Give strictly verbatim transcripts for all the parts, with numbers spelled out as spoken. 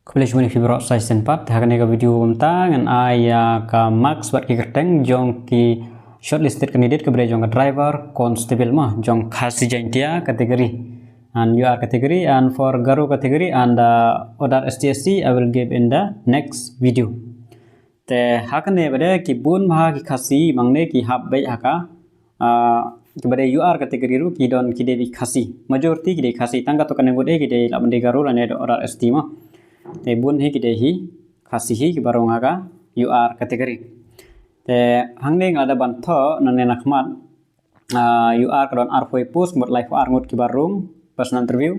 Khublei shibun ïa phi baroh sa shisien pat. Ha kane ka video mynta ngan ai ïa ka marks bad ki kyrteng jong ki shortlisted candidate kaba dei jong ka driver constable mo jong Khasi Jaintia category and U R category and for Garo category and uh, other S T S C I will give in the next video. Te ha kane ba dei ki bun bha ki Khasi mangne ki hap beit ha ka ah, kiba dei U R category ruh ki don ki dei Khasi. Majority ki dei Khasi tang katto katne ngut eh ki dei lah ban dei Garo lane dei other S T mo. Te bun hi ki dei hi Khasi hi kiba rung ha ka U R category. Te hangne nga la dep ban thoh nangne na khmat ah, U R ka don arphew post ka mut laiphew ar ngut kiba rung personal interview.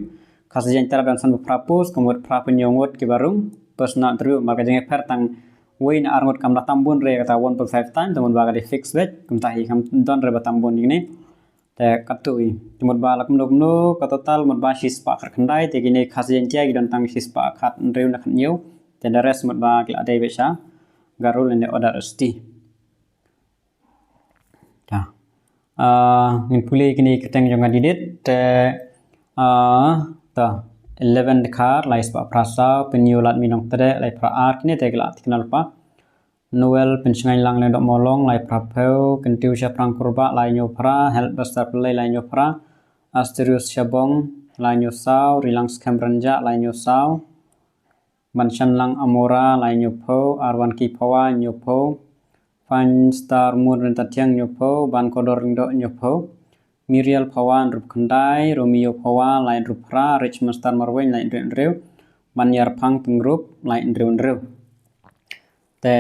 Khasi Jaintia don sanphew phra post ka mut phraphew hynñiew ngut kiba rung personal interview. Namar ka jingïapher tang wei na ar ngut kam da tam bun re kata one point five times te mut ba ka dei fix beit kumta hi kam don re ba tam bun ïa kine. Te katto hi te mut ba la kumno kumno ka total mut ba shispah khatkhyndai te kine Khasi Jaintia ki don tang shispah khathynriew na khathynñiew. Te the rest mut ba ki la dei beit sha Garo lane other S T. Ta. Ah, ngin pule kine ki kyrteng jong candidate te ah, ta eleven Dkhar lai spah phra saw, Pynïoh Ladminong Tdeh lai phra ar kine te ki la thikna lypa. Noel Pynshngaiñ Lang Lyngdoh Mawlong lai phra phew, Kyntiew Shaphrang Kurbah lai hynñiew phra, Helpbuster Pynlei lai hynñiew phra, Asterius Shabong lai hynñiew saw, Rilang Skhem Rynjah lai hynñiew saw. Ban Shan Lang Amora lai hynñiew phew, Arwan Ki Phawa hynñiew phew, Fine Star Moon Ryntathiang hynñiew phew, Ban Kodor Lyngdoh hynñiew phew, Miriel Phawa hynriew khyndai, Romeo Phawa lai hynriew phra, Richmond Star Marwein lai hynriew hynriew, Ban Ïarphang Pyngrope lai hynriew hynriew. Te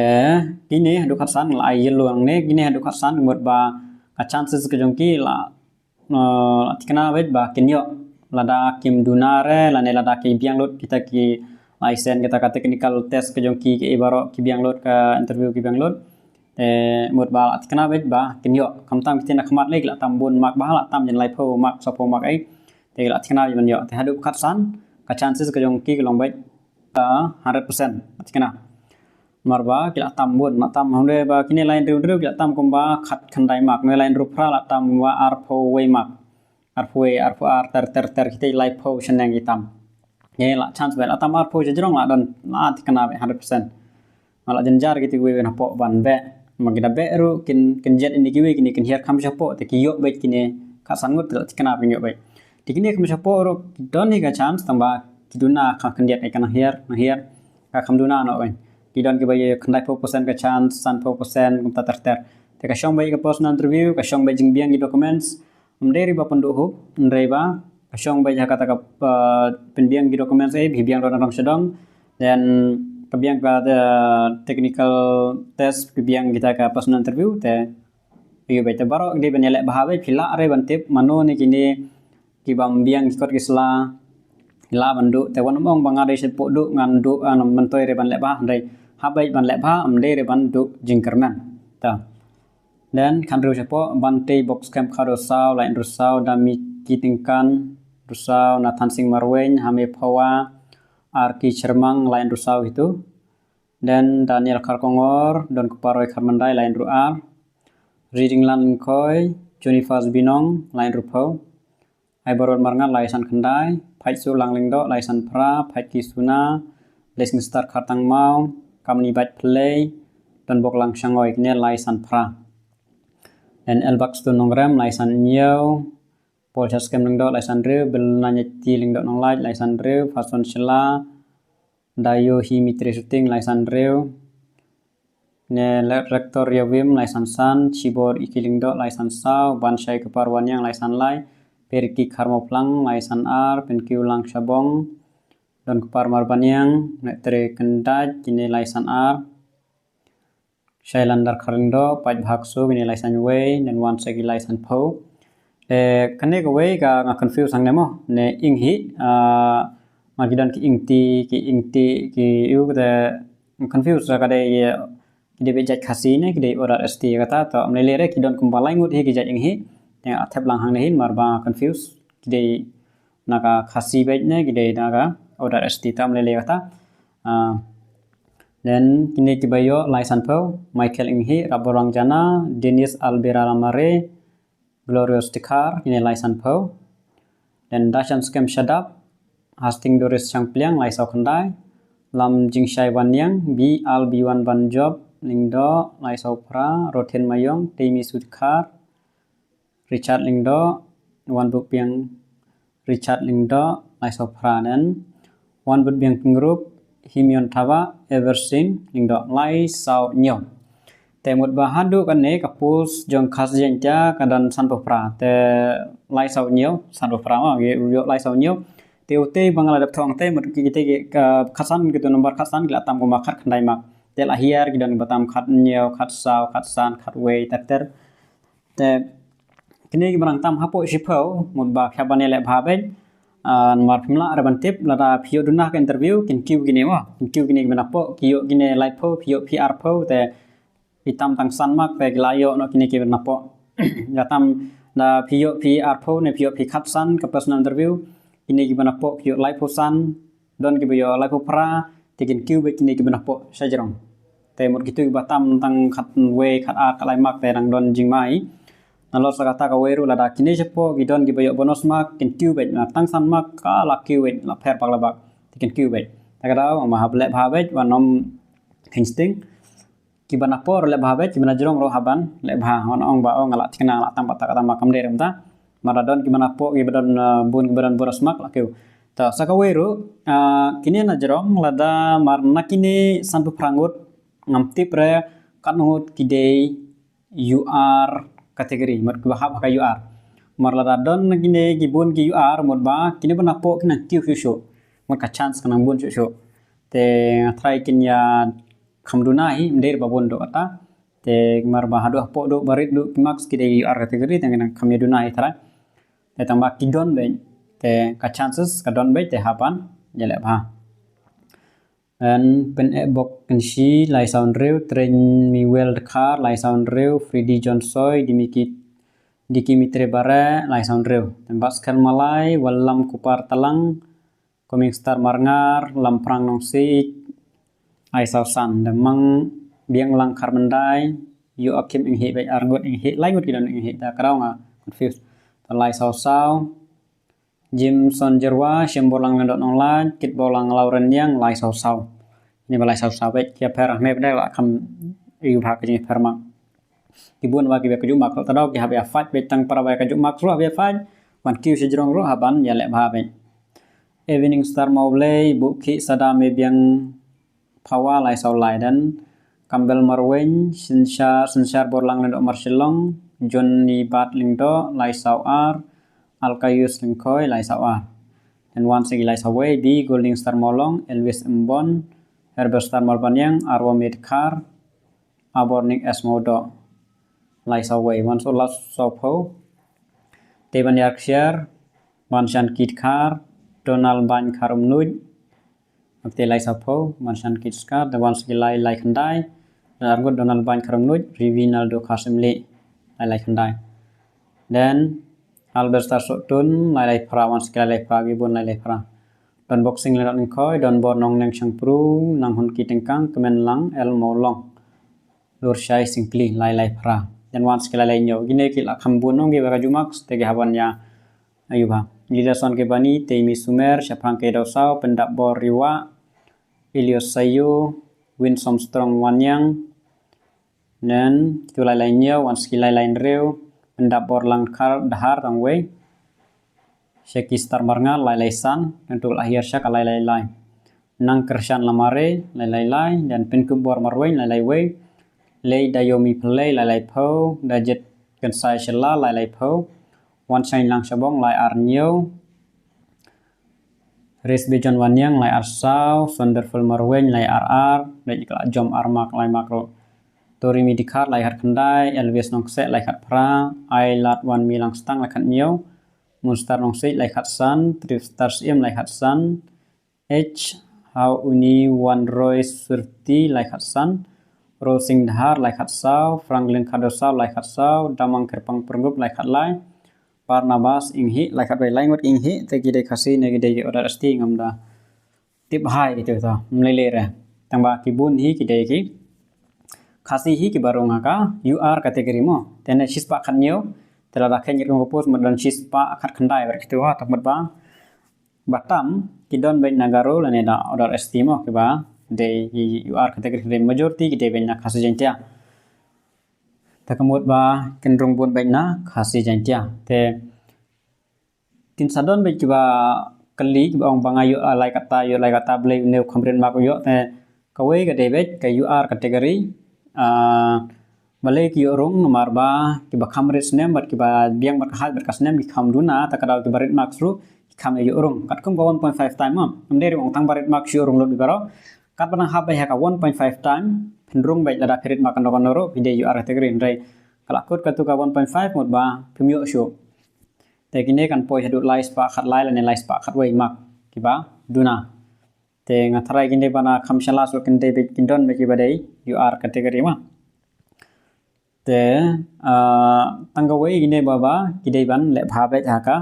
kine haduh khatsan la ai yellow hangne, kine haduh khatsan mut ba ka chances ka jong ki la eh, la thikna beit ba kin ïoh lada kim duna re lane lada ki biang lut kita ki license kita ka technical test ka jong ki ki baroh ki biang lut ka interview ki biang lut. Te mut ba la thikna beit ba kin ïoh khamtam kita na khmat lei ki la tam bun mark ba la tam jan laiphew mark sawphew mark ei. Te ki la thikna beit ban ïoh te haduh khatsan ka chances ka jong ki ki long beit ah, hundred percent. Thikna. Namar ba ki la tam bun, la tam hynrei ba kine lai hynriew hynriew ki la tam kumba khatkhyndai mark, ne lai hynriew phra la tam kumba arphew wei mark. Arphew wei, arphew ar, ter ter ter kita laiphew shaneng ki tam. Ngi la chance ba la tam arphew sha jrong la don la thikna beit hundred percent. Ma la jynjar kita kiwei wen hapoh ban beh. Ma kita beh ruh kin kin jet ini kiwei kine kin hiar kham sha hapoh te ki ïoh beit kine khatsan ngut la thikna beit ïoh beit. Te kine kham sha hapoh ruh don hi ka chance tang ba ki duna ka khyndiat ai ka nang hiar, nang hiar. Ka kham duna noh weng. Ki don kiba ïa khyndai phew percent ka chance, san phew percent kumta ter ter. Te ka shong beit ka personal interview, ka shong beit jingbiang ki documents. Ym dei re ba pynduh hup, ym dei ba ka shong beit ha kata ka pynbiang ki documents ei, phi biang don rong sha dong. Then ka biang ka technical test, phi biang kita ka personal interview te. Ïoh beit te baroh ki dei ban ïaleh bha beit, phi lah re ban tip mano ne kine ki bym biang ki kot ki sla. Lah ban duh te wan ym ong ba nga dei sha poh duh ngan duh ngan myntoi re ban leh bha, ym dei. Hap beit ban leh bha, ym dei re ban duh jingkyrmen. Ta. Then khathynriew sha poh Bantei Box Camp Khado saw, lai hynriew saw Dami Ki Tyngkan, hynriew saw Nathan Singh Marwein, Hame Phawa, Arki Chyrmang, lai hynriew saw hitu. Then Daniel Kharkongor, Donkupar Roy Kharmandai, lai hynriew ar. Reading Lan Lyngkhoi, Jonifas Binong, lai hynriew phew. Aibarot Marngat lai san khyndai, Phaitsuh Lang Lyngdoh lai san phra, Phaitki Suna, Blessing Star Khartangmau, Kamni Bait Phyllei, Donbok Lang Shangoi kine lai san phra. Then Elbak Stone Nongrem lai san hynñiew, Paul Chaskem Lyngdoh lai san hynriew, Bilnanyaiti Lyngdoh Nonglait lai san hynriew, Fason Shylla, Dayo Hi Mitri Shooting lai san hynriew, ne le-, Rector Yawim lai san san, Chibor Iki Lyngdoh lai san saw, Banshai Kpar Waniang lai san lai, Periki Kharmoplang lai san ar, Penkiu Lang Shabong, Donkupar Marbaniang, Metre Kyndait kine lai san ar. Shailandar Kharlyngdoh, Paid Bhaksu kine lai san wei, Nenwan Segi lai san phew. Eh, kane kawei ka nga confuse hangne mo, ne Inghi, ah, ma ki don ki Ingti, ki Ingti, ki ïu kata nga confuse ka dei, eh, ki dei beit jait Khasi ne, ki dei other S T kata, to ym lei lei re, ki don kumba lai ngut hi ki jait Inghi. Te nga thep lang hangne hi namar ba confuse, ki dei na ka Khasi beit ne, ki dei na ka other S T, to ym lei lei kata. Ah, then kine kiba ïoh lai san phew, Michael Inghi, Raborang Jana, Dennis Albera Lamare, Glorious Dkhar, kine lai san phew. Then Dashan Skem Shadap, Hasting Doris Shangpliang, lai saw khyndai. Lam Jingshai Waniang, B L B one Banjop Lyngdoh, lai saw phra, Rothen Mayong, Temi Sudkar, Richard Lyngdoh, Wanbukbiang Richard Lyngdoh, lai saw phra nen, Wanbukbiang Pengrup, Himion Thaba, Eversing Lyngdoh, lai saw hynñiew. Te mut ba haduh kane ka post jong Khasi Jaiñtia ka don sanphew phra, te lai saw hynñiew, sanphew phra ma, ngi ïoh lai saw hynñiew. Te ute ba nga la dep thoh te mut ki te ki ka khatsan, ki tu number khatsan ki la tam kumba khatkhyndai mark. Te la hiar ki don ba tam khathynñiew, khatsaw, khatsan, khatwei, ter ter. Te kine ki ba nang tam hapoh shiphew, mut ba phi hap ban ïaleh bha beit. Ah, namar phim lah re ban tip, lada phi ïoh duna ka interview, kin kiew kine mo, kin kiew kine ki ba napoh, ki ïoh kine laiphew, phi ïoh phi arphew, te phi tam tang san mark, te ki la ïoh noh kine ki ba napoh. Lada tam, da phi ïoh phi arphew ne phi ïoh phi khatsan ka personal interview, kine ki ba napoh ki ïoh laiphew san, don ki ba ïoh laiphew phra, te kin kiew beit kine ki ba napoh shajrong. Te mut kitu ki ba tam tang khatwei, khatar, khatlai mark te nang don jingma hi. Nalor sa kata kawei ruh lada kine shapoh ki don ki ba ïoh bonus mark, kin kiew beit, na tang san mark ka la kiew beit, la pher paklabak. Te kin kiew beit. Te ka daw, ma hap leh bha beit, wan ym kheiñ sting. Ki ba napoh ruh leh bha beit, ki ba najrong ruh hap ban leh bha. Wan ong ba ong nga la thikna, nga la tam kata kata ma, kam dei re mynta. Ma da don ki ba napoh, ki ba don, uh, bun, ki ba don bonus mark la kiew. Ta sa kawei ruh, uh, kine najrong lada mar na kine sanphew phra ngut ngam tip re katno ngut ki dei U R category, mut ki ba hap ha ka U R. Mar lada don na kine ki bun ki U R, mut ba kine ba napoh ki nang kiew shuh shuh. Mut ka chance ka nang bun shuh shuh. Te nga tharai kin ïa kham duna hi, ym dei re ba bun doh kata. Te mar ba haduh hapoh doh, ba rit doh ki marks ki dei U R category, te ngan kham ïa duna hi tharai. Te tang ba ki don beit, te ka chances ka don beit, te hap ban ïaleh bha. En Pyneh Bok Kynshi, lai saw hynriew, Tren Miwel Dkhar, lai saw hynriew, Freddy John Soy, Dimiki, Diki Mitre Bare, lai saw hynriew. Te Baskher Malai, Wallam Kupar Talang, Coming Star Marngar, Lamprang Nongsiej, lai saw san. Te Mang Biang Lang Kharmyndai, Yu Akim Inghih, bad arngut Inghih, lai ngut ki don Inghih, da ka daw nga confused. Te lai saw saw. Jimson Jerwa, Shemborlang Lyngdoh Nonglait, Kitborlang Lauren Yang, lai saw saw. Ni ba lai saw saw bad ki ïapher hangne ba dei la kham ïoh bha ka jingïapher mark. Ki bun ba ki ba kajuh mark, ta daw ki hap ïa fight bad tang para ba kajuh mark ruh hap ïa fight. Wan kiew shajrong ruh hap ban ïaleh bha bad. Evening Star Mawblei, Bukhi Sada Mebiang Phawa, lai saw lai. Dan Kambel Marwein, Synshar, Synshar Borlang Lyngdoh Marshillong, Johnny Bat Lyngdoh, lai saw ar, Alkayus Lyngkhoi, lai saw ar. Dan wan sa ki lai saw wei, B Golding Star Mawlong, Elvis Mbon, Herbert Star Marbaniang, Arwa Medkhar, Abornik S Mawdoh, lai saw wei. Wan sa u lai saw phew, Teban Yarkshire, Banshan Kit Khar, Donald Ban Kharum Nuj, Okte lai saw phew, Banshan Kit Khar, da wan sa ki lai lai khyndai, da arngut Donald Ban Kharum Nuj, Rivinaldo Kharsem Lih, lai lai khyndai. Then Albert Star Sohtun, lai lai phra, wan sa ki lai lai phra, ki bun lai lai phra. Don Boxing Lyngdoh Lyngkhoi, Don Bor Nongneng Shangpru, Nang Hun Ki Tengkang, Kmen Lang, El Mawlong, Lurshai Singkli, lai lai phra. Then wan sa ki lai lai hynñiew. Kine ki la kham bun ong ki ba kajuh marks, te ki hap ban ïa ïoh bha. Lidason Kebani, Teimi Sumer, Shaphrang K Dawsaw, Pyndap Bor Riwa, Ilios Sayu, Winsome Strong Waniang, then tu lai lai hynñiew, wan sa ki lai lai hynriew, Pyndap Bor Langkhar Dahar tang wei, Shaki Star Marngar, lai lai san, then tu la hiar sha ka lai lai lai. Nang Kyrshan Lamare, lai lai lai, then Pynkup Bor Marwein, lai lai wei, Lei Dayomi Phyllei, lai lai phew, Dajit Kynsai Shylla, lai lai phew, Wanshaiñ Lang Shabong, lai ar hynñiew, Resby John Waniang, lai ar saw, Sonderful Marwein, lai ar ar, Dajit Kla Jom ar mark, lai mark ruh. Tori Midikar, lai khat khyndai, Elvis Nongkseh, lai khat phra, Ailat Wanmi Langstang, lai khat hynñiew, Munstar Nongsiej, lai khat san, Tripstar Syiem, lai khat san, H Hau Uni Wanroi Surti, lai khat san, Rosing Dhar, lai khat saw, Franklin Khadosaw, lai khat saw, Damang Kyrpang Pyrngup, lai khat lai, Barnabas Inghih, lai khat wei. Lai ngut Inghih, te ki dei Khasi ne ki dei ki other S T ngam da tip hai ki tu ta, mlei lei re. Tang ba ki bun hi ki dei ki Khasi hi ki ba rung ha ka U R category mo. Te ne shispah khat hynñiew, te lada khein ki rung ka post mut don shispah khat khyndai bad ki tu ha, tang mut ba ba tam, ki don bad na Garo lane na order S T mo kiba dei U R category, hynrei majority ki dei bad na Khasi Jaintia. Te ka mut ba kin rung bun bad na Khasi Jaintia. Te kin sa don bad kiba kylli kiba ong ba nga ïoh lai kata, ïoh lai kata, balei une u kham rit mark u ïoh. Te kawei ka dei bad ka U R category. Ah, balei ki ïoh rung? Namar ba kiba kham rit snem bad kiba biang bad ka height bad ka snem ki kham duna, te ka daw kiba rit mark ruh ki kham ïoh rung. Katkum ka one point five time mo. Ym dei ruh ong tang ba rit mark shu rung lut baroh. Katba nang hap bad ha ka one point five time phin rung bad lada phi rit mark kano kano ruh phi dei U R category, hynrei ka la kut katu ka one point five mut ba phim ïoh shuh. Te kine kan poi haduh lai spah khatlai lane lai spah khatwei mark kiba duna. Te nga tharai kine ba na kham shala shuh kin dei bad kin don bad kiba dei U R category mo. Te, ah, tang kawei kine ba ba ki dei ban leh bha bad ha ka.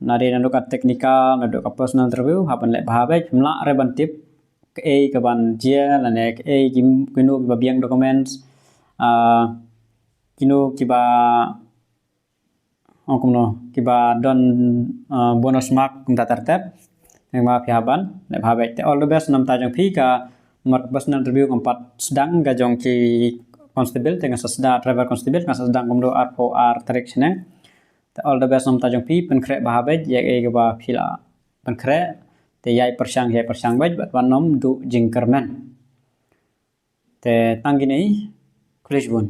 Na dei naduh ka technical, naduh ka personal interview, hap ban leh bha bad, phim lah re ban tip kaei kaban jia lane kaei ki, kino kiba biang documents, ah, kino kiba ong kumno, kiba don, ah, bonus mark kumta ter ter. Te ma phi hap ban leh bha bad. Te all the best na bynta jong phi. Ka mar personal interview kam pat sdang ka jong ki constable, te nga sa sdang driver constable, nga sa sdang kumno arphew ar tarik shaneng. Te all the best na bynta jong phi, pynkhreh bha bad ïa kaei kaba phi la pynkhreh. Te ïai pyrshang, ïai pyrshang bad, bad wat nym duh jingkyrmen. Te tang kine, khublei shibun.